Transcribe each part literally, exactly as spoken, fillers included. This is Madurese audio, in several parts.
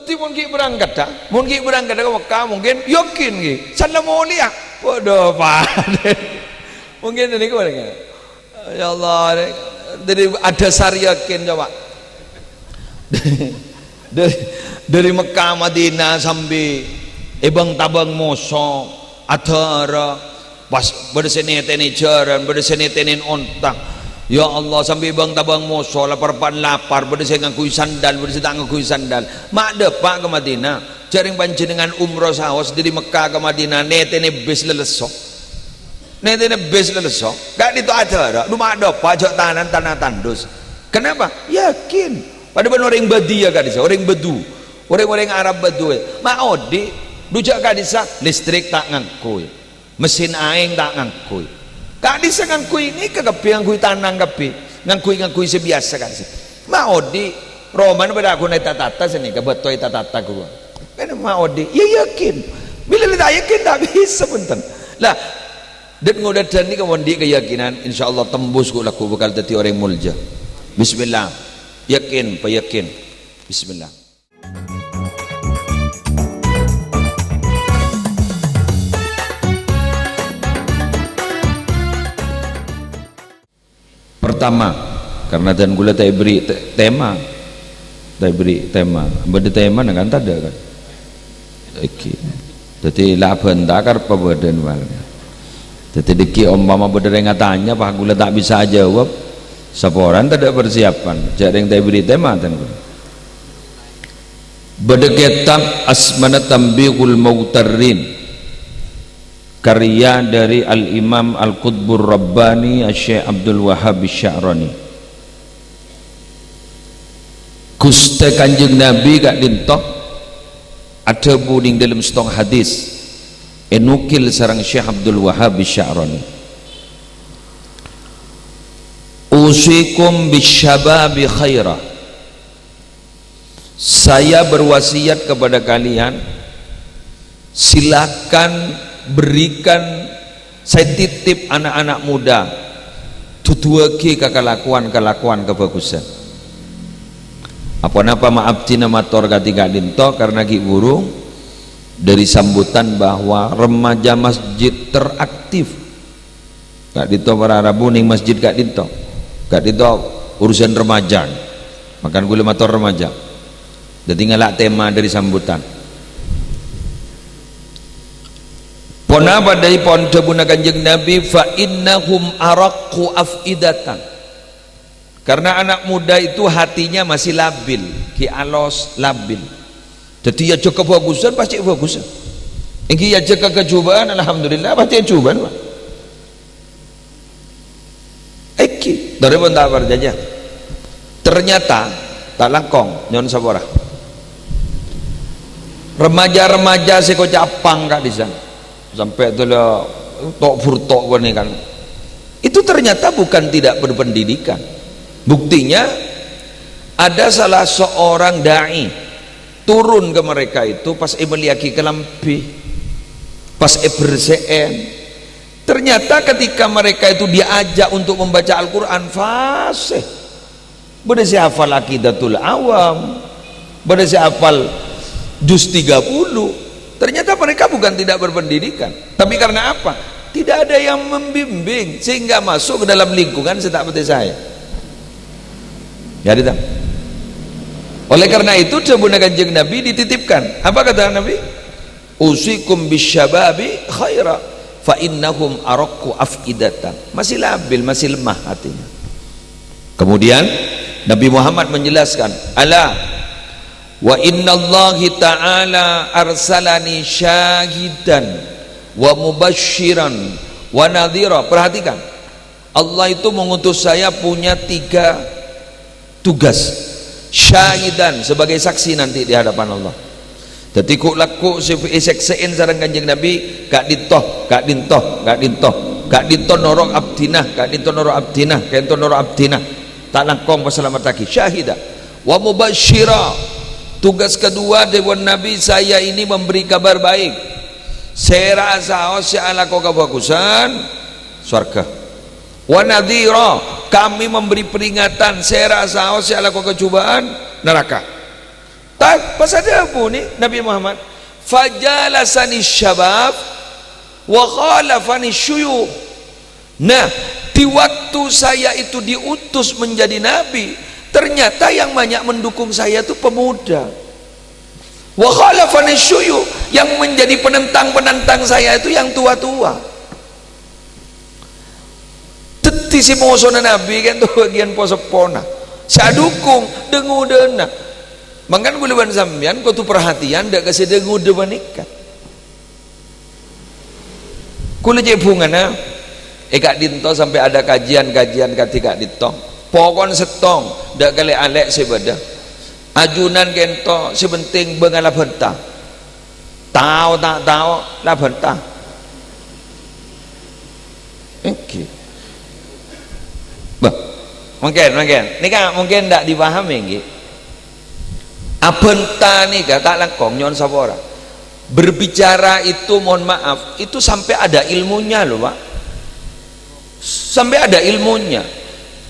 Dhâddhi mon ghi' berangkat, ah, mon ghi' berangkat ka Mekkah, mungkin yakin ghi'. Sanna molèya. Waduh, Pak. Mungkin ini gimana, ya? Ya Allah, ini dari ada sar yakin, coba. Dari, dari Mekkah, Madinah, sambi è bâng-tabâng moso, adârâ, pas bâdâ sè nètènè jhârân, bâdâ sè nètènè onta. Ya Allah, sambi bâng-tabâng moso, lapar pan lapar, bâdâ sè ngangghuy sandal, bâdâ sè ta' ngangghuy sandal. Ma' dâpa' ka Madinah, jhâ' rèng panjhennengngan umroh saos dâri Mekkah ka Madinah, nètènè bis lèlesso. Nètènè bis lèlesso. Ka'dinto adârâ, dhu ma' dâpa' jhâ' tanan tana tandus. Kenapa? Yakin. Padâ bân orèng Badia ka'dissa, orèng Badu. Orèng-orèng Arab Badu. Ma' odi', dhu jhâ' ka'dissa, listrik ta' ngangghuy. Mesin aèng ta' ngangghuy. Ka'dissa ngangghuy nèka kabbhi, ngangghuy tanang kabbhi. Ngangghuy-ngangghuy sè biyasa ka'dissa. Ma' odi', romana padâ aghuna èta-tata sanèka, bâto èta-tata ghuru. Kan ma' odi', ya yakin. Bilâ la ta' yakin, ta' bisa, bhunten. Lah, dhân-ngodâdhân nèka mon andi' kayakinan, insyaallah tembus ghu-lagghu bhâkal dhâddhi orèng molja. Bismillah. Yakin, payakin. Bismillah. Pertama, karena dhân ghulâ ta' èberri' te-, tema. Ta' èberri' tema. Bâdâ tema, nah, kan tadâ', kan? Èngghi. Dhâddhi, la abhânta kareppa bâdâna, mal. Dhâddhi, dhâggi' ompama bâdâ rèng atanya, pas ghulâ ta' bisa ajâwâb, saporana tadâ' persiapan. Jhâ' rèng ta' èberri' tema, dhân ghulâ. Bâdâ kètab asmana Tanbihul Mughtarrin, karya dari Al-Imam Al-Qutbur Rabbani Asy-Syaikh Abdul Wahhab Asy-Sya'rani. Ghustè Kanjeng Nabi ka'dinto adhâbu nèng dâlem sèttong hadis, ènukil sareng Syekh Abdul Wahhab Asy-Sya'rani, "Usikum bisyababi khaira." Saya berwasiat kepada kalian, silakan berikan, saya titip anak-anak muda, duduwâghi ka kalakowan-kalakowan kabhâghusân. Apa-napa ma' abdhina mator kadhi ka'dinto karena ghi' buru dâri sambutan bahwa remaja masjid teraktif. Ka'dinto para rabu nèng masjid ka'dinto. Ka'dinto urusan remaja. Mangkana ghulâ mator remaja. Dhâddhi ngala' tema dâri sambutan. Ponapa dhâri pon dhâbuna Kanjeng Nabi, "Fa innahum araqqu af'idatan." Karena anak muda itu hatinya masih labil, ghi' alos, labil. Dhâddhi èajhâk kabhâghusân, pastè bhâghusân. Èngghi èajhâk ka kajhubâ'ân, alhamdulillah, pastè ajhubâ'ân, Pak. Èngghi, dhâri pon ta' parcajâ. Ternyata, ta' langkong, nyo'on sapora. Remaja-remaja sè koca' pang ka'dissa'. Sampè' dhâlâ tok-burtok kènè kan. Itu ternyata bukan tidak berpendidikan. Buktinya, ada salah seorang dai turun ke mereka itu pas èmellèyaghi kalambhi, pas èbersè'è. Ternyata ketika mereka itu diajak untuk membaca Al-Quran, fasih. Bâdâ sè hafal Aqidatul Awam, bâdâ sè hafal juz tiga puluh. Ternyata mereka bukan tidak berpendidikan. Tapi karena apa? Tidak ada yang membimbing sehingga masuk ke dalam lingkungan sè ta' patè saè. Ya, gitu. Oleh karena itu, dhâbuna Kanjeng Nabi dititipkan. Apa kata Nabi? "Usikum bisyababi khaira, fa innahum araqqu af'idatan." Masih labil, masih lemah hatinya. Kemudian Nabi Muhammad menjelaskan, "Ala wa innallahi ta'ala arsalani syahidan wa mubasyiran wa nadhira." Perhatikan, Allah itu mengutus saya punya tiga tugas. Syahidan, sebagai saksi nanti di hadapan Allah. Dhâddhi ghu-lagghu sè èsèksè'è sareng Kanjeng Nabi, ka'dinto, ka'dinto, ka'dinto, ka'dinto noro' abdhina, ka'dinto noro' abdhina, ka'dinto noro' abdhina. Ta' langkong pasalamettaghi. Syahida. Wa mubasysira. Tugas kedua dhâbuna Nabi, "Saya ini memberi kabar baik. Sèra'a saos sè alako kabhâghusân, sowarghâ." Wa nadhira, kami memberi peringatan, sèra'a saos sè alako kajhubâ'ân, naraka. Ta-, pas adhâbu nè Nabi Muhammad, "Fajalasani syabab wa khalafani syuyukh." Nah, di waktu saya itu diutus menjadi nabi, ternyata yang banyak mendukung saya itu pemuda. "Wa khalafani syuyukh," yang menjadi penentang-penentang saya itu yang tua-tua. Dhâddhi sè mosona Nabi kan itu bâgiyân po-seppona. Sè adhukung, dhâ-ngodâna. Mangkana kaulâ bân sampèyan kodhu parhatèyan dhâ' ka sè dhâ-ngodâ panèka. Kaulâ cè' bhungana, è ka'dinto sampè' ada kajian-kajian kadhi ka'dinto. Pokon sèttong, dhâ' ka lè'-alè' sè bâdâ. Ajunan kento, sè penting bângalla bhânta. Tao ta' tao, la bhânta. Èngghi. Bâh, mungkin, mungkin. Nèka mungkin ndak dipahami, èngghi. Abhânta nèka ta' langkong, nyo'on sapora. Berbicara itu, mohon maaf, itu sampai ada ilmunya loh, Pak. Sampai ada ilmunya.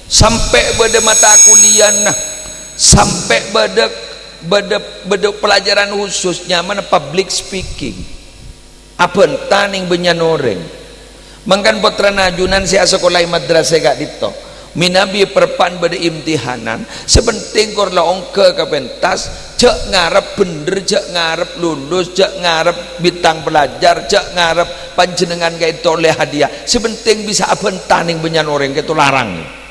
Sampai bâdâ mata kuliahna. Sampai bâdâ, bâdâ, bâdâ pelajaran khusus nyamana public speaking. Abhânta nèng bânnya'na orèng. Mangkana pottrana ajunan sè asakola è madrasah ka'dinto. Mènabi parappa'na bâdâ imtihanan, sè penting kor la ongghâ ka pentas, jhâ' ngarep bhendher, jhâ' ngarep lulus, jhâ' ngarep bintang pelajar, jhâ' ngarep panjhennengngan ka'dinto ollè hadiah. Sè penting bisa abhânta nèng bânnya'na orèng, ka'dinto larang.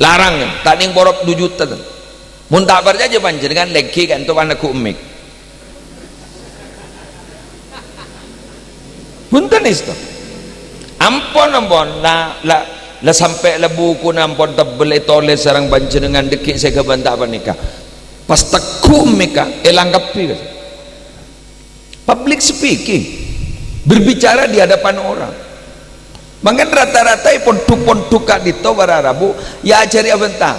Larang, ta' nèng porop du juta, to. Mon ta' parcajâ panjhennengngan, lèngghi ka'dinto paneggu' mik. Bhunten, èsto. Ampon, ampon. La, la, la sampè' la bukuna ampon tebbel ètolès sareng panjhennengngan dhâggi' sè ghâbây ta' panèka. Pas teggu' mèka, èlangkebbhi, ka. Public speaking. Berbicara di hadapan orang. Mangkana rata-rata è pondhuk-pondhuk ka'dinto para rabu, èajhâri abhânta.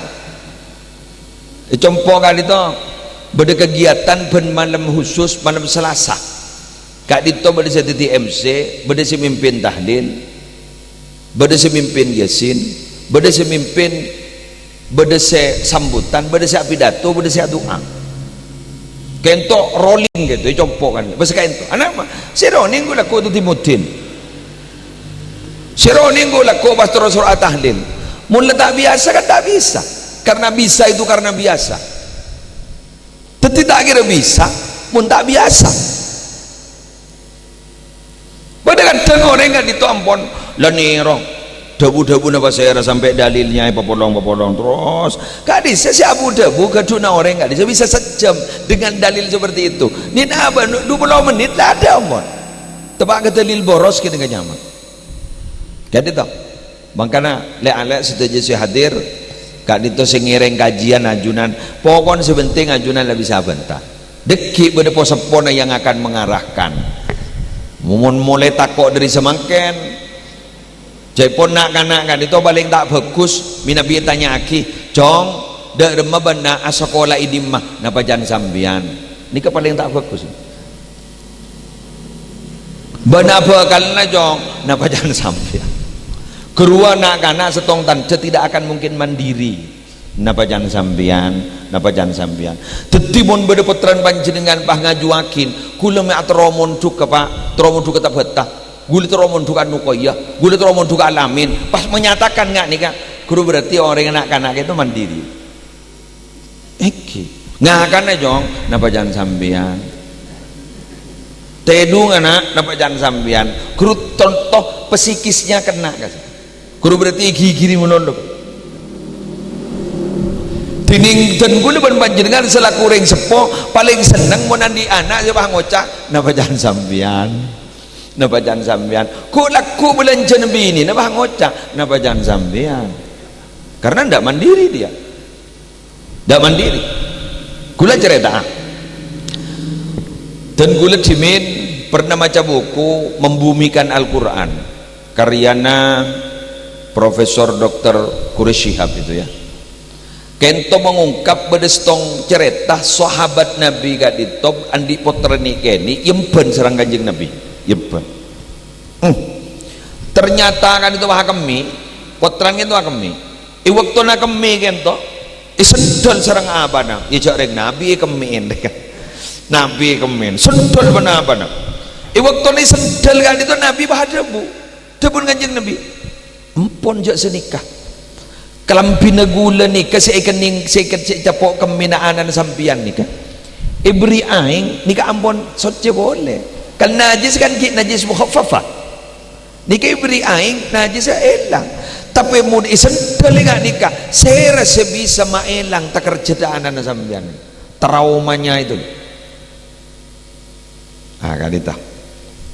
È compo' ka'dinto bâdâ kegiatan bân malem khusus, malem Selasa. Ka'dinto bâdâ sè dhâddhi M C, bâdâ sè mimpin tahlil, bâdâ sè mimpin Yasin, bâdâ sè mimpin, bâdâ sè sambutan, bâdâ sè apidato, bâdâ sè adu'a. Ka'dinto rolling ka'dinto, è compo' kan. Pas ka'dinto, ana' ma-, sè rolling ghulâ kodhu dimudin. Sè rolling ghulâ ko pas terro soro' atahlil. Mon la ta' biyasa kan ta' bisa. Karena bisa itu karena biyasa. Dhâddhi ta' kèra bisa, mon ta' biyasa. Padâ kadhâng orèng ka'dinto ampon la nèro. Dhâbu-dhâbuna pasèra sampè' dalilnya èpapolong-papolong terros. Ka'dissa' sè abu-dhâbu ghâdhuwânna orèng ka'dissa' bisa sajjhâm dengan dalil seperti itu. Nèn abâ' du polo mennit la adâ' ampon. Teppa' ka dalil boros kènè ka nyama. Ka'dinto. Mangkana, lè'-alè' sadhâjâ sè hadir, ka'dinto sè ngèrèng kajian ajunan, pokon sè penting ajunan la bisa abhânta. Dhâggi' bâdâ po-seppona yang akan mengarahkan. Mon molè tako' dâri samangkèn, ca'èpon na'-kana' ka'dinto palèng ta' bhâghus, mènabi ètanya'aghi, "Cong, dâ' remma bâ'na asakola è dimma?" "Napa can sampèyan?" Nèka palèng ta' bhâghus. Bâ'na bhâkalna, Cong, napa can sampèyan? Ghâruwa na'-kana' sèttong tandhâ tidak akan mungkin mandiri. Napa can sampèyan? Napa can sampèyan? Dhâddhi mon bâdâ pottrana panjhennengngan pas ngajuwâghin, ghulâ mè' aterro mondhugghâ, Pak, terro mondhugghâ Tabata. Ghulâ terro mondhugghâ Nukoya, ghulâ terro mondhugghâ Alamin. Pas menyatakan nga' nèka, ghuru berarti orèng na'-kana' ka'dinto mandiri. Èngghi. Ngakana, Cong, napa can sampèyan? Tèdhunga, Na', napa can sampèyan? Ghuru conto psikisnya kena, ka. Ghuru berarti èghighiri malolo. Dhinèng dân ghulâ bân panjhennengngan selaku orèng seppo palèng senneng mon andi' ana' sè pas ngoca', "Napa can sampèyan? Napa can sampèyan?" Ghu'-lagghu' bâlânjhâna binèna pas ngoca', "Napa can sampèyan?" Karena ndak mandiri dia. Ndak mandiri. Ghulâ carèta'a. Dan ghulâ dhimèn pernah maca buku Membumikan Al-Quran, karyana Profesor Doktor Quraish Shihab itu ya. Ka'dinto mengungkap bâdâ sèttong carèta sahabat Nabi ka'dinto andi' pottrana kènè' èyembhân sareng Kanjeng Nabi. Èyembhân. Hmm. Ternyata ka'dinto akemmè, pottrana ka'dinto akemmè. È bâktona akemmè ka'dinto, Èsendhâl sareng abana, iyâ jhâ' rèng Nabi èkemmè'è, kan? Nabi èkemmè'è, sendhâl bân abana. È bâktona èsendhâl ka'dinto Nabi pas adhâbu, dhâbuna Kanjeng Nabi, "Empon jhâ' sanèka. Kalambhina ghulâ nèka sè èkennèng, sè èkè-, sè ècapo' kemmè'na ana'na sampèyan nèka, èberri' aèng nèka ampon soccè polè. Kan najis kan ghi' najis mukhaffafah." Nèka èberri' aèng, najjhâssa èlang. Tapè mon èsendhâl è ka'nèka, sèra sè bisa maèlang takerjhâ ana'na sampèyan? Traumanya itu. Ah, ka'dinto.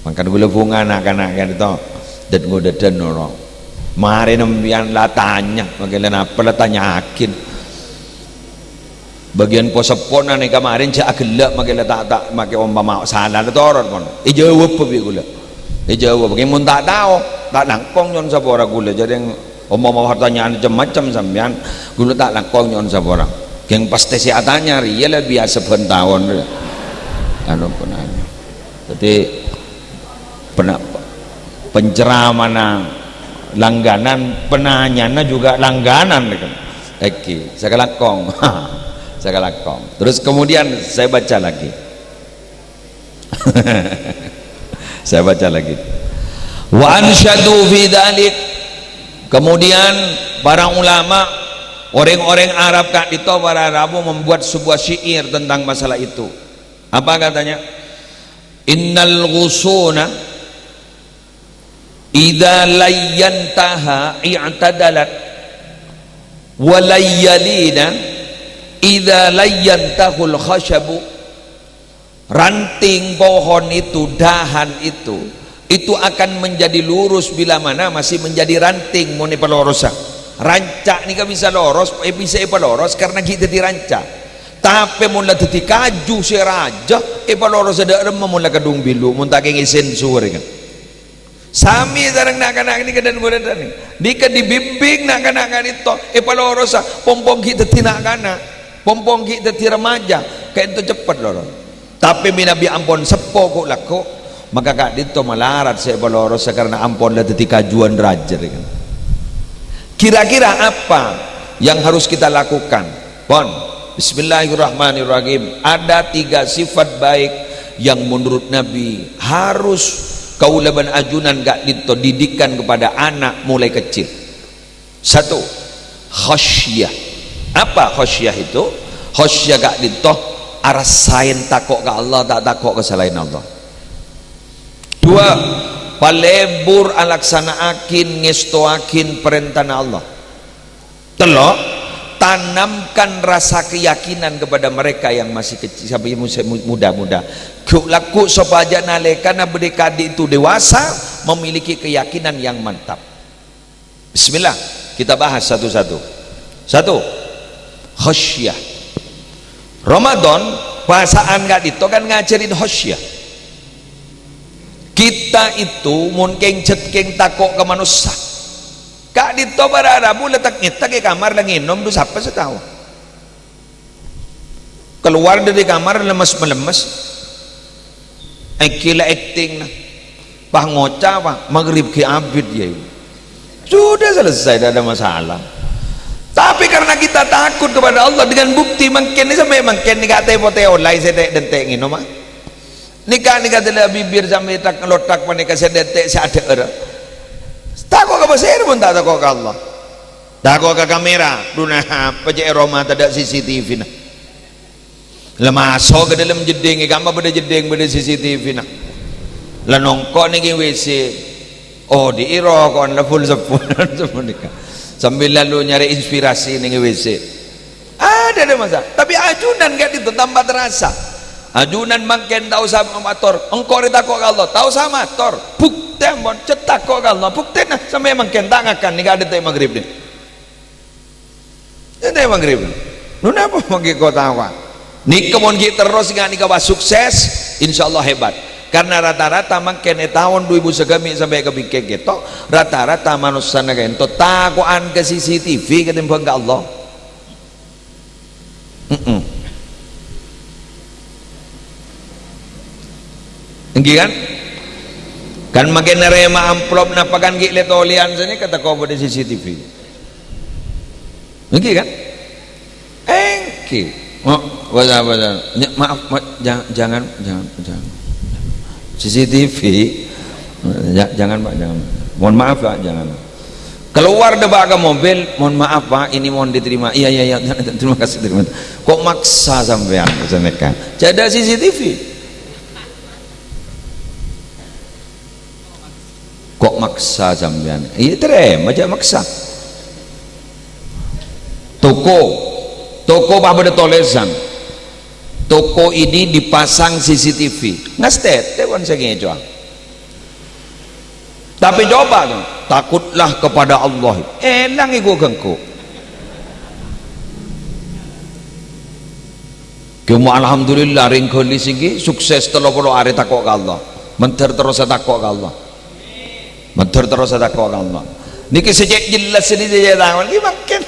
Mangkana ghulâ bhunga na'-kana' ka'dinto. Dâd-ngodâdân noro'. Marè sampèyan la tanya, mangkèla napa la tanya'aghi. Bâgiyân po-seppona nèka marèn jhâ' aghellâ' makè la ta', ta' makè ompama sala la torot pon. Èjâwâb bi' ghulâ. Èjâwâb, "Kèng mon ta' tao, ta' langkong nyo'on sapora ghulâ." Jhâ' rèng ompama partanyaan cem-macem sampèyan, ghulâ ta' langkong nyo'on sapora. Kèng pastè sè atanya rèya la biyasa bân taon rè. Anu penanya. Dhâddhi, pena-, penceramana langganan, penanyana juga langganan, gitu. Èngghi, sakalangkong. Sakalangkong. Terus kemudian saya baca lagi. Saya baca lagi. "Wa ansyadu fi dzalik." Kemudian para ulama, orang-orang Arab ka'dinto, para rabu membuat sebuah syair tentang masalah itu. Apa katanya? "Innal ghusuna idza layyantaha i'tadalat, wa layyalina idza layyantahul khasyabu." Ranting pohon itu, dahan itu, itu akan menjadi lurus bila mana masih menjadi ranting, mon èpalorosa. Ranca' nèka bisa loros, eh, bisa èpaloros karena ghi' dhâddhi ranca'. Tapè mon la dhâddhi kaju sè rajâ, èpalorosa dâ' remma mon la kadhung bilu, mon ta' kèngèng sensor, kan. Samè sareng na'-kana' nèka dâ' ghulâ nèka. Nèka dibimbing na'-kana' ka'dinto, èpalorosa, pong-pong ghi' dhâddhi na'-kana', pong-pong ghi' dhâddhi remaja, ka'dinto ceppet loro. Tapè mènabi ampon seppo ko'-lako', maka ka'dinto malarat sè èpalorosa karena ampon la dhâddhi kajuwân rajâ, kan. Kira-kira apa yang harus kita lakukan? Pon, bismillahirrahmanirrahim. Ada tiga sifat baik yang menurut Nabi harus kaulâ bân ajunan ka'dinto didikan kepada anak mulai kecil. Satu, khasyah. Apa khasyah itu? Khasyah ka'dinto arassaèn tako' ka Allah, ta' tako' ka salaèn Allah. Dua, palebur alaksana'aghi, ngèstoaghi parèntana Allah. Tello', tanamkan rasa keyakinan kepada mereka yang masih kecil, sampai muda-muda. Ghu'-lagghu' sopajâ nalèkana bâdâ kadi' itu dewasa, memiliki keyakinan yang mantap. Bismillah, kita bahas satu-satu. Satu, khasyah. Ramadan, bhâsa'an ka'dinto kan ngajhâri khasyah. Kita itu mon kèng-, cè' kèng tako' ka manossa. Ka'dinto para rabu la tek-ngètek è kamar la ngènom, dhu sapa sè tao. Kalowar dâri kamar lemmes-malemmes. Èngghi la aktingna. Pas ngoca', pas maghrib ghi' abit, ya. Sudah selesai, tidak ada masalah. Tapi karena kita takut kepada Allah, dengan bukti mangkèn nèka, sampè' mangkèn nèka ta' èpotè ollè sè ta' dântè' ngènom, ah. Nèka, nèka dâlâ bibir sampè' tak-, lothak panèka sè dântè' sè adhâ'âr. Tako' ka pasèra mon ta' tako' ka Allah? Tako' ka kamera, dhu napa cè' è roma tadâ' C C T V-na. La maso' ka dâlem jeddhing, è kamma bâdâ jeddhing, bâdâ C C T V-na. La nongko' nèng è W C. Oh, odi'i roko'an la full sebbhun, sapanèka. Sambil lalu nyarè inspirasi nèng è W C. Ada, ada masa. Tapi ajunan ka'dinto tanpa terasa. Ajunan mangkèn ta' osa mator. Engko' rè tako' ka Allah. Ta' osa mator. Buktè ampon, cè' tako' ka Allah. Buktèna sampè' mangkèn ta' ngakan nèka adântè' maghrib nèka. Adântè' maghrib. Lho, napa mangkèn kok tawa? Nèka mon ghi' terros nga' nèka wah sukses, insyaallah hebat. Karena rata-rata mangkèn è taon dhu èbu sagâmè' sampè' ka bingkèng kèto, rata-rata manossana ka'dinto tako'an ka C C T V katèmbhâng ka Allah. Mm-mm. Èngghi, kan? Kan mangkèn narèma amplop napa kan ghi' lè-tolèyan sanèka tako' bâdâ C C T V. Èngghi, kan? Oh, betul, betul. Ya, maaf, ma-, jang-, jangan, jangan, jangan. C C T V. Ya, jangan, Pak, jangan. Mohon maaf, Pak, jangan. Keluar deh, Pak, ke mobil. "Mohon maaf, Pak, ini mohon diterima." "Iya, iya, iya. Terima kasih, terima kasih." "Kok maksa sampean?" Misalnya kan. Ada C C T V. "Kok maksa sampean?" Iya, terima aja maksa. Toko. Toko apa ada tulisan? "Toko ini dipasang C C T V." Ngastet, tewan saya ngecoa. Tapi coba tuh, "Takutlah kepada Allah." Elang iku gengku. Cuma alhamdulillah, rèng ghâli sènggi sukses tello polo arè tako' ka Allah. Mandhâr terrosa tako' ka Allah. Mandhâr terrosa tako' ka Allah. Nèkè sè cè' jelas sè dhi-, dhi-, tako', nèkè mangkèn.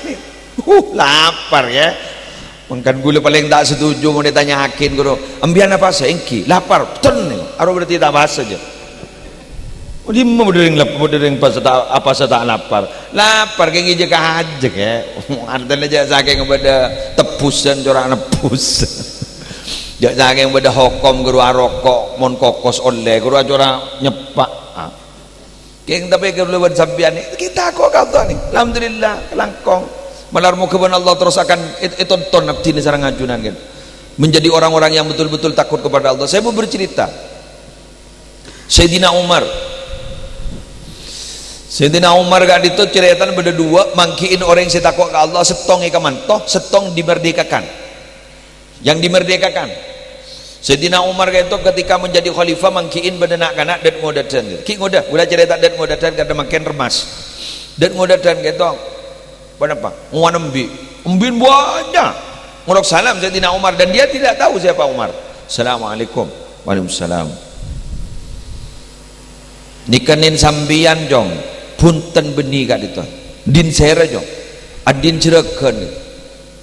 Huh, lapar, ya. Mangkèn ghulâ palèng ta' setuju mon ètanya'aghi, ghuru. "Embiyan apasa?" "Ènggi, lapar." Ten, aro berarti ta' apasa, jâ. Dimma bâdâ rèng lap-, bâdâ rèng pas ta-, apasa ta' lapar? Lapar kèng ngèjek-ajek, ya. Artèna jâ' sakèng bâdâ tebbhusan cora' nebbhus. Jâ' sakèng bâdâ hokom ghuru aroko', mon kokos ollè, ghuru acora' nyeppa'. Ah. Kèng tapè ghulâ bân sampèyan nè, kita kok katon nè. Alhamdulillah, langkong. Malar moghâ bân Allah terrosakan èt-, ètonton abdhina sareng ajunan, kan. Menjadi orang-orang yang betul-betul takut kepada Allah. Saya mau bercerita. Sayyidina Umar. Sayyidina Umar ka'dinto carètana bâdâ duwâ', mangghi'in orèng sè tako' ka Allah, sèttong èkamanto, sèttong dimerdekakan. Yang dimerdekakan. Sayyidina Umar ka'dinto ketika menjadi khalifah, mangghi'in bâdâ na'-kana' dât-ngodâdhân. Ghi' ngodâ, ghulâ carèta dât-ngodâdhân karna mangkèn remmas. Dât-ngodâdhân ka'dinto. Ponapa? Ngowan embi'. Embi'na bânnya'. Ngolok salam Sayyidina Umar dan dia tidak tahu siapa Umar. "Assalamualaikum." "Waalaikumsalam." "Nèka nèn sampèyan, Cong. Bhunten bânnè ka'dinto." "Dhin sèra, Cong?" "Adhin jhârâghân."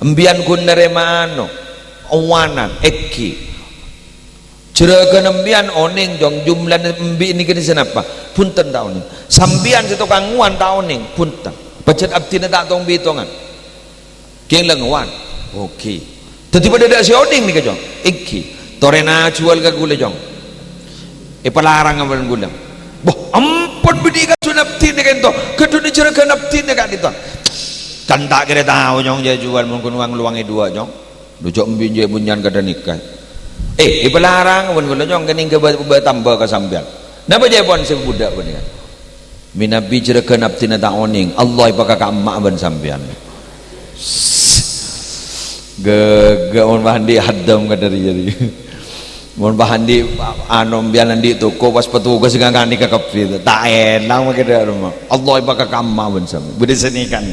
"Embiyan ghun narèma ano, owanan, ènggi." Jhârâghân embiyan onèng, Cong, jumlana embi' nèkè sanapa? Bhunten, ta' onèng. Sampèyan sè tokang ngowan ta' onèng? Bhunten. Pajhât abdhina ta' tong-bitongan. Kèng la ngowan? Oke. Dhâddhi padâ dâ' sè onèng nèkè, Cong? Ènggi. Torè ajuwâl ka ghulâ, Cong. Èpalarang bân ghulâ. Wah, ampon bânnè kajhuna abdhina ka'dinto. Kajhuna jhârâghân abdhina ka'dinto. Kan ta' kèra tao, Cong, jâ' ajuwâl mon ghun wang-lowang è duwâ', Cong. Lho, jhâ' embi' jâ' bânnya'an kadhâ' nèka. Eh, èpalarang bân ghulâ, Cong, kènèng ghâbây bâ-, tambâ ka sampèyan. Napa jâ' èpon sè budhâk panèka? Mènabi jhârâghân abdhina ta' onèng, Allah èpakaka emma' bân sampèyan. Ghâghâ mon pas andi' haddam kadhâ' rèya. Mon pas andi', anu, embiyan andi' toko, pas petugas ngangani kakabbhi. Ta' èlang makè dâ' remma. Allah èpakaka emma' bân sampèyan. Budi senikan.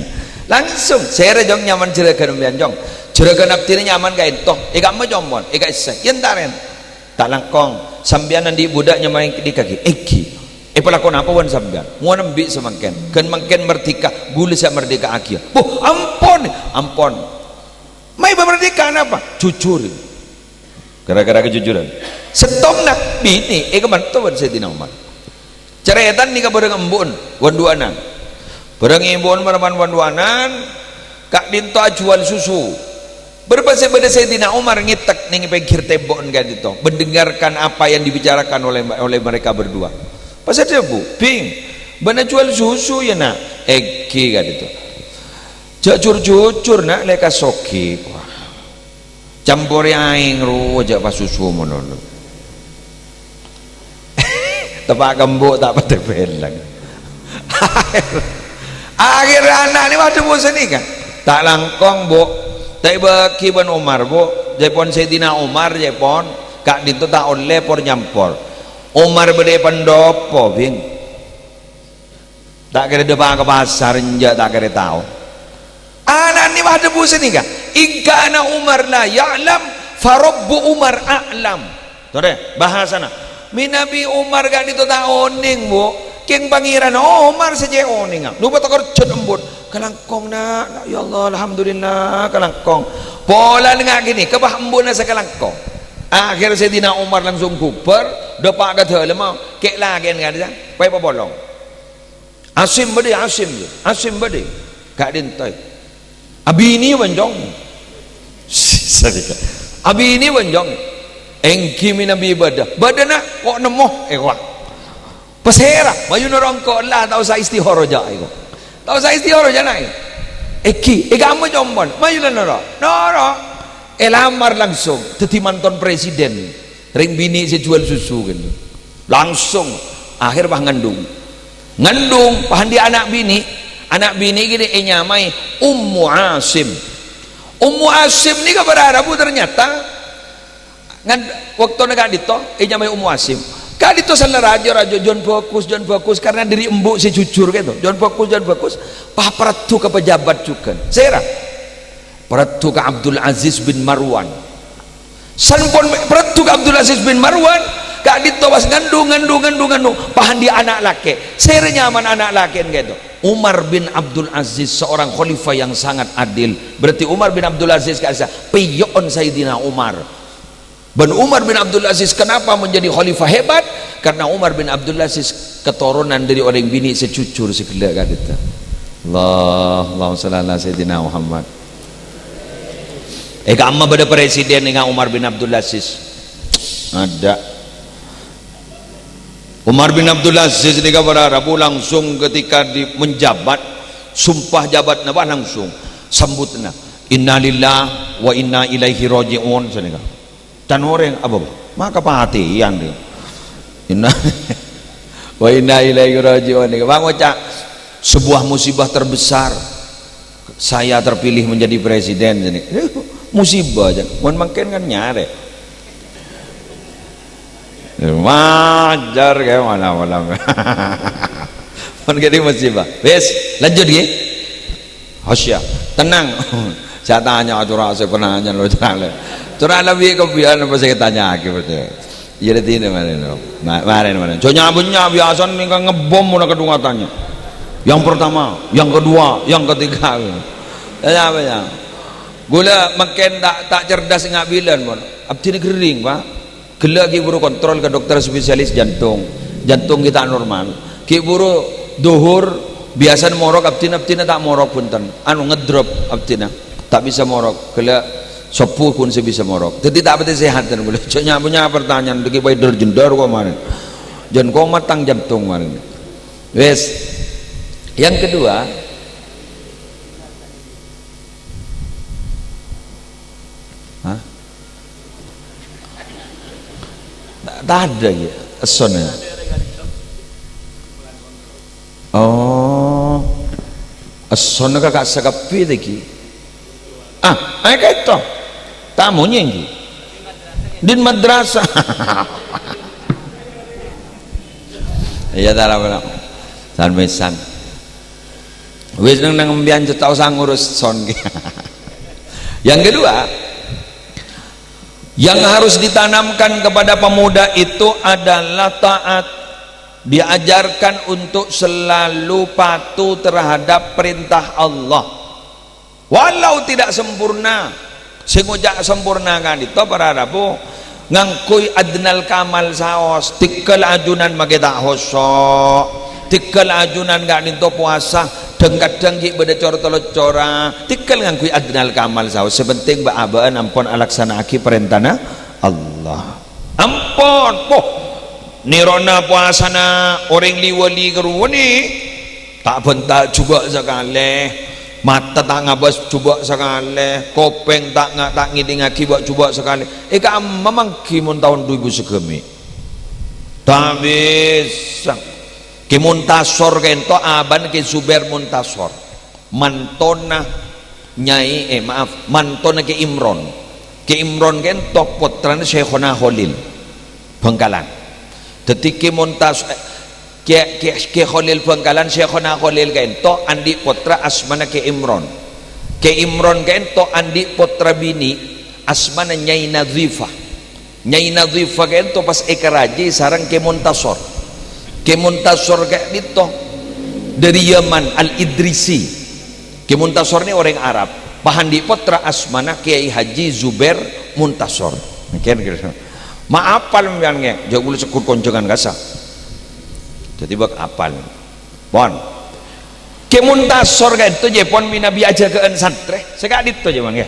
Langsung, sèrè, Cong, nyamana jhârâghân embiyan, Cong. Jhârâghân abdhina nyamana ka'dinto. È ka'emma, Cong, pon. È ka'issa. Yèn ta' rèn. Ta' langkong. Sampèyan andi' budhâk nyamana ènggi. Ènggi. Èpalako napa bân sampèyan? Ngowan embi' samangkèn. Ghân mangkèn merdeka. Ghulâ sè amerdeka'aghiyâ. Buh, ampon. Ampon. Mayu bâ' merdeka napa? Jujur. Gara-gara kejujuran. Sèttong na' binè' èkamanto bân Sayyidina Umar. Carètana nèka bhâreng embu'en, wan-duwânan. Bhâreng embu'en marèman wan-duwânan, ka'dinto ajuwâl susu. Bârâmpa sè bâdâ Sayyidina Umar ngètèk nèng pèngghir tèmbo'en ka'dinto, mendengarkan apa yang dibicarakan oleh, oleh mereka berdua. Pas adhâbu, "Bhing, bâ'na ajuwâl susu, ya, Na'?" "Ènggi," ka'dinto. "Jhâ' jur-jujur, Na', lè ka soghi." Wah. Camporè aèng rowa jhâ' pas susu mono. Teppa' ka embu' ta' patè belleng. Akhèrra ana' nèka adhâbu sanèka. "Ta' langkong, Bu'. Ta' èbâghi bân Umar, Bu'. Jâ' pon Sayyidina Umar, jâ' pon. Ka'dinto ta' ollè por-nyampor. Umar bâdâ è pendopo, Bhing." Ta' kèra dâpa' ka pasar, enjâ' ta' kèra tao. Ana' nèka adhâbu sanèka, "In kana Umar la ya'lam, fa Rabbu Umar a'lam." Torè, bahasana. Mènabi Umar ka'dinto ta' onèng, Bu'. Kèng Pangèranna Umar sè cè' onènga. Lho, patakor jhât embu'en. "Kalangkong, Na', Na', ya Allah, alhamdulillah, kalangkong." Pola nènga' ghânèka, bâ' embu'na sè kalangkong. Akhèr Sayyidina Umar langsung bhubhâr, dâpa' ka dâlemma, kè'-lakè'an ka'dinto, pas èpapolong. Asim bâdâ, Asim, Asim bâdâ. Ka'dinto. Abinè bân, Cong. Sanèka. Abinè bânjhâng. Èngghi mènabi bâdâ. Bâdâna kok nemmo, èkowa. Pasèra, mayu noro' engko' la ta' osa istihara jâ' èko. Ta' osa istihara jâ' na'. Èngghi, èkamma compo'na, mayu la noro'. Noro'. Èlamar langsung, dhâddhi manton presiden. Rèng binè' sè juwâl susu kan. Langsung, akhèr pas ngandung. Ngandung, pas andi' ana' binè'. Ana' binè' gini ènyamaè Ummu Asim. Ummu Asim nèka para rabu ternyata Ngan-, waktona ka'dinto, ènyamaè Ummu Asim. Ka'dinto sella rajâ, rajâ, jhân bhâghus, jhân bhâghus, karena dhâri embu' sè jujur, gitu. Jhân bhâghus, jhân bhâghus, pas parèddhu ka pejabat jhughân. Sèra? Parèddhu ka Abdul Aziz bin Marwan. Sampon parèddhu ka Abdul Aziz bin Marwan, ka'dinto pas ngandung, ngandung, ngandung, ngandung, pas andi' ana' lakè'. Sèra nyamana ana' lakè'na, gitu. Umar bin Abdul Aziz, seorang khalifah yang sangat adil. Berarti Umar bin Abdul Aziz ka'issa' pèyo'on Sayyidina Umar. Bân Umar bin Abdul Aziz kenapa menjadi khalifah hebat? Karena Umar bin Abdul Aziz keturunan dari orèng binè' sè jujur sè ghellâ' ka'dinto. Allah, Allahumma shalli ala Sayyidina Muhammad. Èkamma bâdâ presiden nèka Umar bin Abdul Aziz. Ada. Umar bin Abdul Aziz nèka para rabu langsung ketika di-, menjabat, sumpah jabat napa langsung. Sambutna. Innalillah wa inna ilaihi raji'un, sanèka. Can orèng apa, Pak? Ma' kapatèyan, dia. Inna wa inna ilaihi raji'un. Nèka, Pak, ngoca', "Sebuah musibah terbesar. Saya terpilih menjadi presiden," jadi. Musibah, Jan. Mon mangkèn kan nyarè. Wajar, kayak mana-mana. Mon jadi musibah. Wes, lanjut, nggih. Hasya, tenang. Saya tanya, cora' saya penanya lo, cora' le. Cora' lebih kebian apa saya tanya lagi, betul. Iya, di sini, mari, no. Ma-, mari, mari. Jho nya-, nya-, biasa nih kan ngebom, mana kedua tanya. Yang pertama, yang kedua, yang ketiga. Ya, apa ya? Ghulâ mangkèn ta', ta' cerdas ngabilan, mon. Abdhina ghering, Pak. Ghellâ' ghi' buru kontrol ka dokter spesialis jantung. Jantung ghi' ta' normal. Ghi' buru dhuhur, biyasana morok abdhina, abdhina ta' morok, bhunten. Anu, ngedrop abdhina. Ta' bisa morok. Ghellâ' sobbhu ghun sè bisa morok. Dhâddhi ta' patè sehat, ghulâ. Jhâ' nya-, punya pertanyaan, dhâggi' paèdâr jendar kok marèn. Jân komat tang jantung marèn. Wes. Yang kedua, hah? Ta-, tadâ' ya, essona. Oh. Essona ka, ka' sakabbhi ta' ghi'. Ah, ayo kento. Tamonya ghi'. Din madrasah. Iya, ta' apa-apa. San-mesan. Wis neng, neng empiyan ta' osa ngurus son. Yang kedua, yang harus ditanamkan kepada pemuda itu adalah taat. Diajarkan untuk selalu patuh terhadap perintah Allah. Walau tidak sempurna, sè ngoca' sempurna ka'dinto para rabu ngangghuy adnal kamal saos, tèghâl ajunan makè ta' hoso', tèghâl ajunan ka'dinto powasa, dhâng-kadhâng ghi' bâdâ cor-tolocora, tèghâl ngangghuy adnal kamal saos. Sè penting bâ'-abâ'ân ampon alaksana'aghi parèntana Allah. Ampon, poh, nèrona powasana orèng li-wali ghâruwa nè. Ta' bânta jhubâ' sakalè, mata ta' ngabâs jhubâ' sakalè, kopèng ta' nga-, ta' ngèdingngaghi bâ' jhubâ' sakalè. È ka'emma mangghi mon taon du èbu sagâmè'? Ta' bisa. Kè Muntasor kento abâna Kè Zubair Muntasor. Mantona Nyai, eh, maaf, mantona Kè Imron. Kè Imron kento pottrana Syaikhona Kholil Bangkalan. Dhâddhi Kè Muntas-, eh, Kè, Kè, Kè Kholil Bangkalan, Syaikhona Kholil kento andi' pottra asmana Kè Imron. Kè Imron kento andi' pottra binè' asmana Nyai Nadhifah. Nyai Nadhifah kento pas èkarajhi sareng Kè Muntasor. Kè Muntasor ka'dinto dhâri Yaman, Al-Idrisi. Kè Muntasor nè orèng Arab. Pas andi' pottra asmana Kiai Haji Zubair Muntasor. Mangkèn kèra. Ma' apal sampèyan, ngghi? Jhâ' ghulâ segghut konjhângan kassa'. Dhâddhi bâk apal. Pon. Kè Muntasor ka'dinto jhâ' pon mènabi ajâgâ'ân santrè. Sè ka'dinto jhâ' pon, ngghi.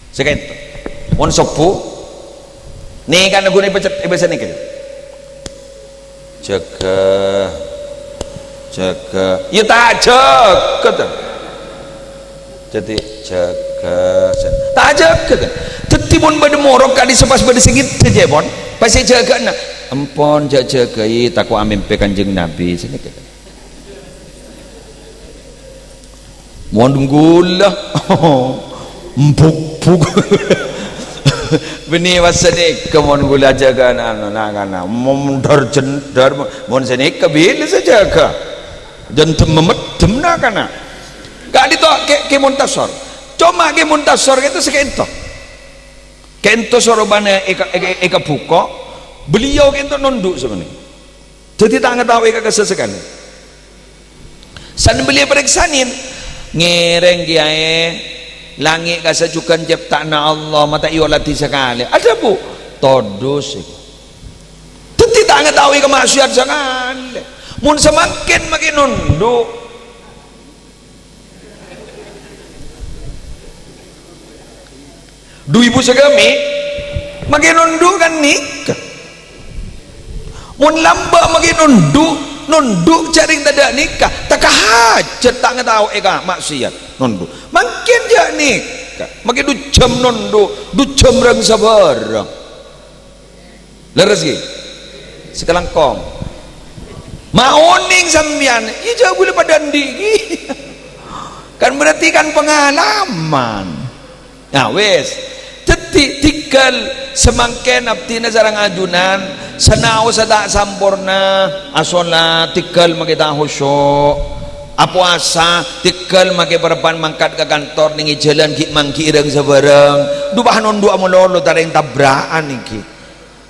Sè ka'dinto. Mon sobbhu, nèka nèko nè pecet, è bâsa nèka. Jâgâ, jâgâ. Iyâ ta' jâgâ, ta'. Dhâddhi jâgâ, jâ-, ta' jâgâ, ta'. Dhâddhi mon bâdâ morok ka'dissa' pas bâdâ sè ngèdhâ, jâ, pon. Pas èjâgâ'âna. Empon, jâ-, jâgâi, tako' amèmpè Kanjeng Nabi, sè nèka. Mon ghulâ, mbuk-buk. Bânnè pas sanèka mon ghulâ jâgâ na-, na-, na-, kana. Mondhâr-jendhâr, mon sanèka bilâ sè jâgâ. Jân dhemmeddhem na-kana. Ka'dinto Kè, Kè Muntasor. Coma Kè Muntasor ka'dinto sè ka'dinto. Ka'dinto sorobhâna èka-, èka-, èkabhuko'. Beliau ka'dinto nondhu' sapanèka. Dhâddhi ta' ngataowè ka kassa sakalè. San beliau parèksanè, ngèrèng kèyaè, langngè' ka sajhughân cèpta'anna Allah, ma' ta' èoladhi sakalè. Adhâbu, todus. Dhâddhi ta' ngataowè ka ma'siyat sakalè. Mon samangkèn makè nondhu'. Dhu ibu sagâmè, makè nondhu' kan nèka. Mon lambâ' makè nondhu', nondhu' jhâ' rèng tadâ' nèka, tekka hajhât ta' ngataowè ka ma'siyat, nondhu'. Mangkèn jhâ' nèka, makè dhu jhâm nondhu', dhu jhâm rèng sabârâng. Lerres, ghi? Sakalangkong. Ma' onèng sampèyan, iyâ jhâ' ghulâ padâ andi', ghi. Kan berarti kan pengalaman. Nah, wis. Dhâddhi, tèghâl samangkèn abdhina sareng ajunan, sanaossa ta' samporna, asolat, tèghâl makè ta' khusyuk. Apowasa, tèghâl makè parebbhân mangkat ka kantor, nèng è jhâlân ghi' mangghi'i rèng sabârâng. Dhu pas nondhu'a malolo, ta' rèng tabra'an èngghi.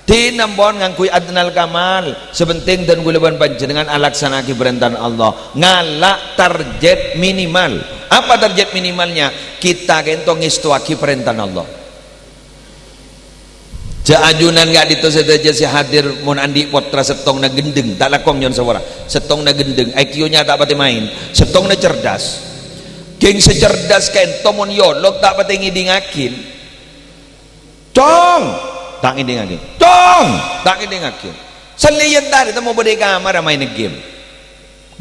Dinah pon ngangghuy adnal kamal, sè pentèng dân ghulâ bân panjhennengngan alaksana'aghi parèntana Allah. Ngala' target minimal. Apa target minimalnya? Kita kènto ngèstowaghi parèntana Allah. Jhâ' ajunan ka'dinto sadhâjâ sè hadir mon andi' pottra sèttongnga ghendheng, ta' langkong nyo'on sapora. Sèttongnga ghendheng, I Q-nya ta' patè maèn, sèttongnga cerdas. Ghing sè cerdas kènto mon èolok ta' patè ngèdingngaghi. Cong! Ta' ngèdingngaghi. Cong! Ta' ngèdingngaghi. Sallèyan tarè temmo bâdâ è kamarra maèn game.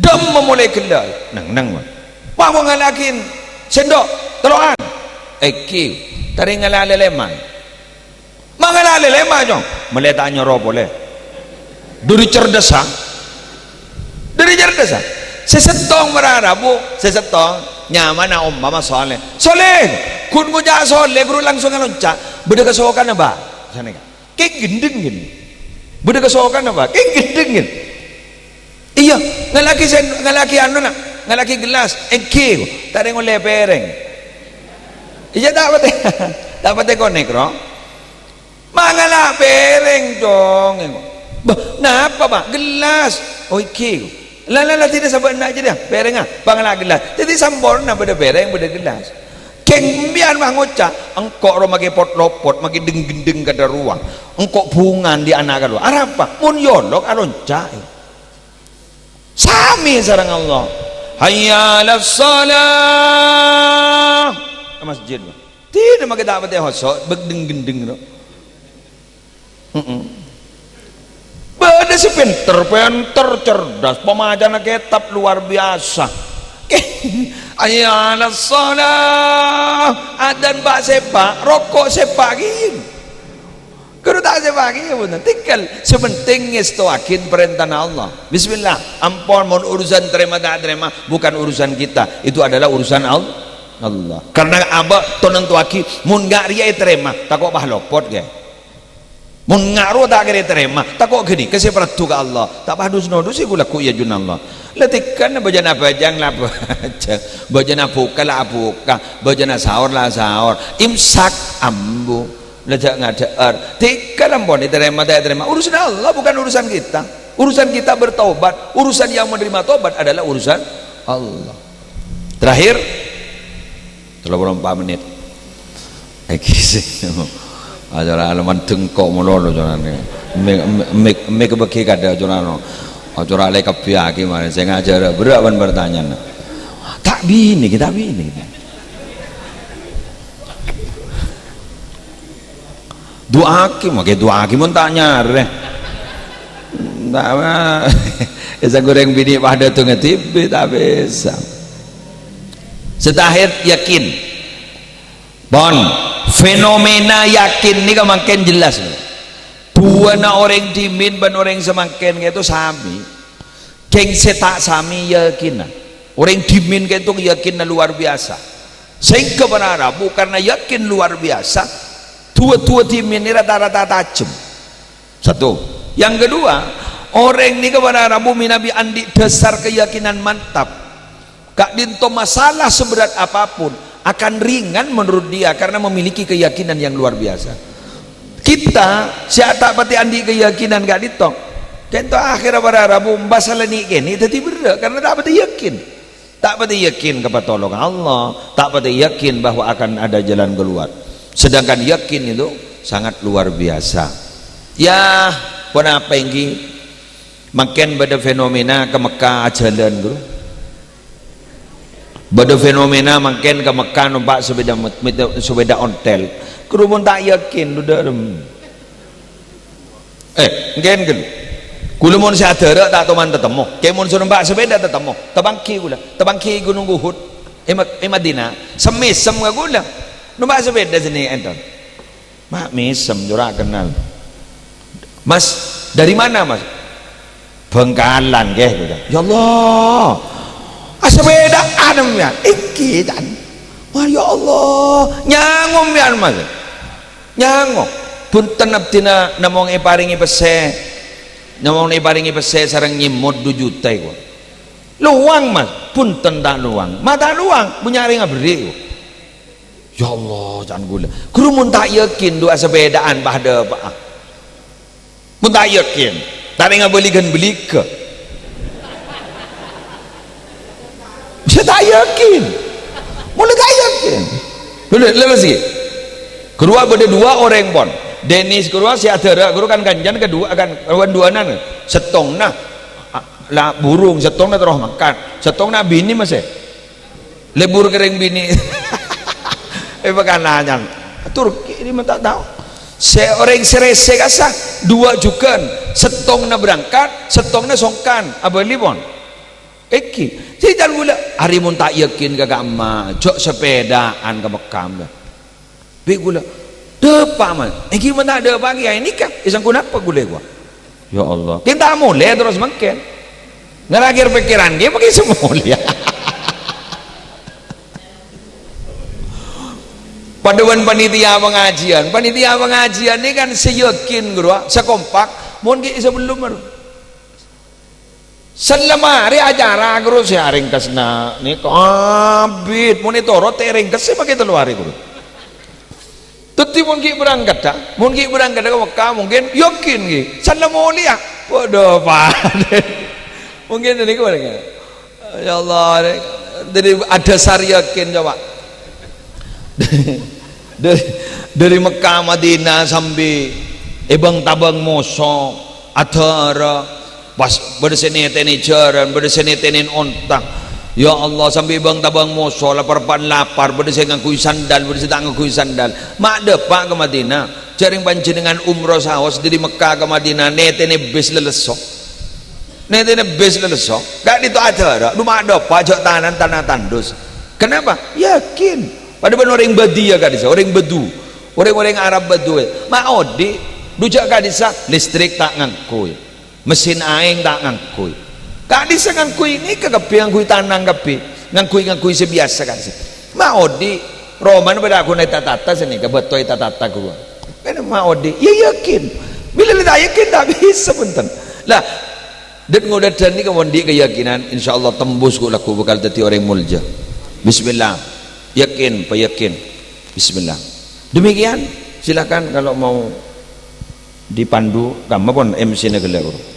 Dâmma molè ghellâ'. Neng-neng, Bang. Bang, bang, ngala'aghi sèndok, tello'an. Èngghi, tarè ngala' lèlèman. Ma' ngala' lèlèman, Cong. Mellè ta' nyoro polè. Dhâri cerdassa. Dhâri cerdassa. Sè sèttong marara, Bu. Sè sèttong nyamana ompama Soleh. Soleh! Ghun ngoca' Soleh, ghuru langsung alonca'. Bâdâ kasokanna, Bâ'? Sanèka. Kèng ghendheng, ghin. Bâdâ kasokanna, Bâ'? Kèng ghendheng, ghin. Iyâ, ngala'aghi sen-, ngala'aghi anu, na'. Ngala'aghi gellas. Èngghi, tarè ngollè pèrèng. Iyâ, ta' patè, ta' patè konèk, ro. Ma' ngala' pèrèng, Cong. Bâh, napa, Bâ'? Gellas. Oh, èngghi. La, la, la, dinah sabâ' enna' jârèya, pèrèngnga, bâ' ngala' gellas. Dhâddhi samporna bâdâ pèrèng, bâdâ gellas. Kèng empèyan, Bâ', ngoca', engko' ro makè pot-lopot, makè deng-ghendheng kadâ' rowa. Engko' bhungan dhi' ana' kadhuwâ. Arapa? Mon èolok, alonca'. Samè sareng Allah. Hayya 'alas shalah. Ka masjid, Bâ'. Dinah makè ta' patè hoso', bâk deng-ghendheng, ro. Heeh. Bâdâ sè pènter, pènter, cerdas, pamacana kètab luar biasa. Hayya 'alas shalah, adzan pa'-sèpa', roko' sèpa' ghi. Ghuru ta' sèpa' ghi, bhunten. Tèngghâl, sè pentèng ngèstowaghi parèntana Allah. Bismillah, ampon mon urusan tarèma ta' tarèma, bukan urusan kita. Itu adalah urusan Al-, Allah. Karena abâ' to nantowaghi, mon nga' rèya ètarèma, tako' pas lopot, ghi. Mon nga' rowa ta' kèra ètarèma, tako' ghânèka sè èparèddhu ka Allah. Ta' pas dus-nodus sè ghu-lagghu è ajunan Allah. La tèngghâl bâjâna abhâjâng la abhâjâng, bâjâna abhuka la abhuka, bâjâna saor la saor. Imsak, ambu. La jhâ' ngadhâ'âr. Tèngghâl ampon ètarèma ta' ètarèma. Urusan Allah, bukan urusan kita. Urusan kita bertobat. Urusan yang menerima tobat adalah urusan Allah. Terakhir, tello polo empa' mennit. Èngghi sè. Acara aleman dengko' malolo, corana. Mik, mik, mik bâgi kadâ', corana. Acara lè kabbhiyâghi marè sè ngajhâr berrâ' bân pertanyaan. Ta' binè, ta' binè. Du'aaghi, mangkè du'aaghi mon ta' nyarè. Ndak, ma-, esa goreng binè' padâ tu ngedibi, ta' bisa. Sè terakhir, yakin. Pon, fenomena yakin nèka mangkèn jelas. Duwâna orèng dhimèn bân orèng samangkèn ka'dinto sami. Kèng sè ta' sami yakinna. Orèng dhimèn ka'dinto yakinna luar biasa. Sehingga para rabu karena yakin luar biasa, duwâ-duwâ dhimèn nè rata-rata tajem. Satu. Yang kedua, orèng nèka para rabu mènabi andi' dasar keyakinan mantap. Ka'dinto masalah seberat apapun akan ringan menurut dia karena memiliki keyakinan yang luar biasa. Kita sè ta' patè andi' keyakinan ka'dinto, ka'dinto akhèrra para rabu masalah nè-, kènè dhâddhi berrâ' karena ta' patè yakin. Ta' patè yakin ka patolongan Allah, ta' patè yakin bahwa akan ada jalan keluar. Sedangkan yakin itu sangat luar biasa. Ya, ponapa ènggi? Mangkèn bâdâ fenomena ka Mekka ajhâlân, Bro. Bâdâ fenomena mangkèn ka Mekka nompa' sepeda mot-, mot-, sepeda ontel. Ghuru mon ta' yakin, dhu dârem. Eh, èngkèn, ghân. Ghulâ mon sè adârâ' ta' toman tatemmo. Kè mon sè nompa' sepeda tatemmo. Tapangghi ghulâ. Tapangghi Gunung Uhud. È Ma-, è Madinah. Sem-mèsem ka ghulâ. Nompa' sepeda sènè' ènton. Ma' mèsem, jhâ' ra kennal. "Mas, dari mana, Mas?" "Bangkalan, kè," ghulâ. "Ya Allah. Asepedaan, sampèyan?" "Ènggi, can." "Wah, ya Allah. Nyango, sampèyan, Mas?" "Nyango." "Bhunten, abdhina namong èparèngè pèssè. Namong èparèngè pèssè sareng nyèmmot du juta, èko." "Lowang, Mas?" "Bhunten, ta' lowang." "Ma' ta' lowang, bânnya' rèng aberri', èko." "Ya Allah," can ghulâ. Ghuru mon ta' yakin, dhu asepedaan padâ pa'a. Mon ta' yakin, ta' rèng abâli ghân bâligâ. Sè ta' yakin. Mon la ta' yakin. Lho, lho, lho, sih. Ghuru bâdâ duwâ orèng, pon. Denis ghuru sè adârâ', ghuru kan kancana kaduwâ, kan, wan duwânan. Sèttongnga, a, la burung, sèttongnga terro mangkat. Sèttongnga binè masè. Lebur ka rèng binè'. Eh, bâkal nanya. Turki ini mah ta' tao. Sè orèng sè rèsè kassa', duwâ jhughân. Sèttongnga berangkat, sèttongnga songkan. Abâli, pon. Ènggi. Sè can ghulâ, arè mon ta' yakin ka ka'emma, jhâ' sepedaan ka Mekka, mbah. Bi' ghulâ, "Dâpa', Mas." "Ènggi mon ta' dâpa' kèya nèka, èsangghu napa ghulâ, èkowa?" Ya Allah. Kèng ta' molè terros mangkèn. Ngarakhir pèkkèran, ghi' pakai sè molè. Padâ bân panitia pangajiân. Panitia pangajiân nè kan sè yakin, ghuru, sè kompak. Mon ghi' sabellunna, Salemma arè acara terros sè arèng kasna nèka abit, mon ètoro' ta' rèng kassa' makè tello arè terros. Dhâddhi mon ghi' berangkat, ta'? Mon ghi' berangkat ka Mekka, mungkin yakin ghi'. Salemma molèya. Padâ padâ. Mungkin ini kemarin. Ya Allah, ini. Jadi ada sar yakin coba. Dari, dari Mekah, Madinah sambi èbâng-tabâng moso, adârâ, pas bâdâ sè nètènè jhârân, bâdâ sè nètènè onta. Ya Allah, sambi èbâng-tabâng moso, lapar-pan lapar, bâdâ sè ngangghuy sandal, bâdâ sè ta' ngangghuy sandal. Ma' dâpa' ka Madinah, jhâreng panjhennengngan umroh saos dâri Mekah ka Madinah, nètènè bis lèlesso. Nètènè bis lèlesso, ka'dinto adârâ, dhu ma' dâpa' jhâ' tana, tana tandus. Kenapa? Yakin. Padâ bân orèng Badia ka'dissa', orèng Badu. Orèng-orèng Arab Badu. Ma' odi', dhu jhâ' ka'dissa', listrik ta' ngangghuy. Mesin aèng ta' ngangghuy. Ka'dissa' ngangghuy nèka kabbhi, ngangghuy tanang kabbhi. Ngangghuy-ngangghuy sè biyasa ka'dissa'. Ma' odi', romana padâ aghuna ètatata sanèka, bâto ètatata ghâruwa. Kan ma' odi', ya yakin. Bilâ la ta' yakin, ta' bisa, bhunten. Lah, dhâddhi ngodâdhân nèka mon andi' keyakinan, insyaallah tembus ghu' lagghu' bhâkal dhâddhi orèng molja. Bismillah. Yakin, payakin. Bismillah. Demikian, silakan kalau mau dipandu, kamma pon M C-na ghellâ', Bro.